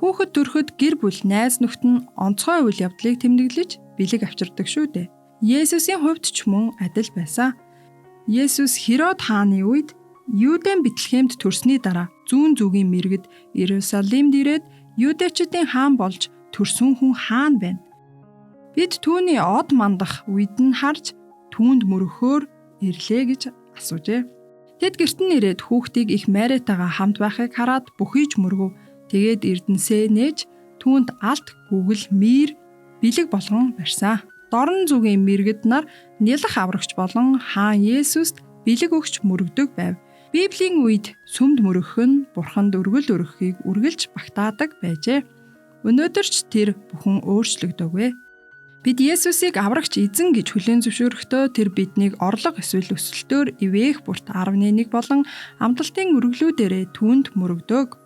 Хүүхэд төрөхөд гэр бүл, найз нөхд нь онцгой үйл явдлыг тэмдэглэж бэлэг авчирдаг шүү дээ. Есүсийн хувьд ч мөн адил байсан. Есүс Херод хааны үед Юудын Бэтлехемд төрсний дараа зүүн зүгийн мэргэд Иерусалимд ирээд Юудэчүүдийн хаан болж төрсөн хүн хаан байна. Бид түүний од мандах үед нь харж түүнд мөрөхөөр ирлээ гэж асуужээ. Тэд гэрт нь ирээд хүүхдийг их Маритагаа хамт байхыг хараад бүхийж мөргөв. Тэгээд эрдэнсээ нээж түүнд алт, гүгэл, мир бэлэг болгон барьсан. Дорн зүгийн мэргэд нар нялх аврагч болон хаан Есүст бэлэг өгч мөрөгдөг байв. Библийн үед сүмд мөрөгөх нь бурханд өргөл өргөхийг үргэлж багтаадаг байжээ. Өнөөдөр ч тэр бүхэн өөрчлөгдөөгүй. Бид Есүсийг аврагч эзэн гэж хүлээн зөвшөөрөхдөө тэр биднийг орлого эсвэл өсөлтөөр ивээх бүрт 10.1 болон амлалтын өргөлүүдээрээ түүнд мөрөгдөг.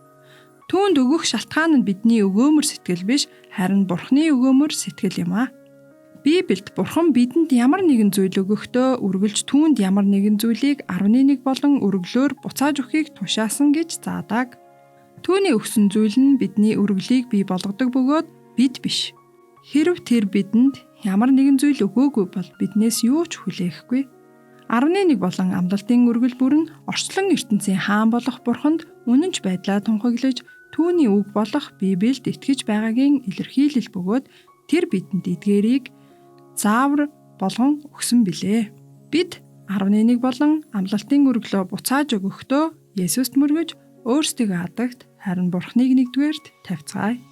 Түүнд өгөх шалтгаан нь бидний өгөөмөр сэтгэл биш, харин Бурхны өгөөмөр сэтгэл юм аа. Библиэд Бурхан бидэнд ямар нэгэн зүйл өгөхдөө үргэлж түүнд ямар нэгэн зүйлийг 10.1 болон өргөлөөр буцааж өгөхийг тушаасан гэж заадаг. Түүний өгсөн зүйл нь бидний өргөлийг бий болгодог бөгөөд бид биш. Хэрв тэр бидэнд ямар нэгэн зүйл өгөөгүй бол биднээс юу ч хүлээхгүй. 10.1 болон амлалтын өргөл бүр нь орчлон ертөнцийн хаан болох бурханд үнэнч байдлаа тунхаглаж түүний үг болох Библиэд итгэж байгаагийн илэрхийлэл бөгөөд тэр бидэнд эдгээрийг заавар болгон өгсөн билээ. Бид 10.1 болон амлалтын өргөлөө буцааж өгөхдөө Есүст мөргөж өөрсдийгөө адагт харин Бурхныг нэгдүгээрт тавьцгаая.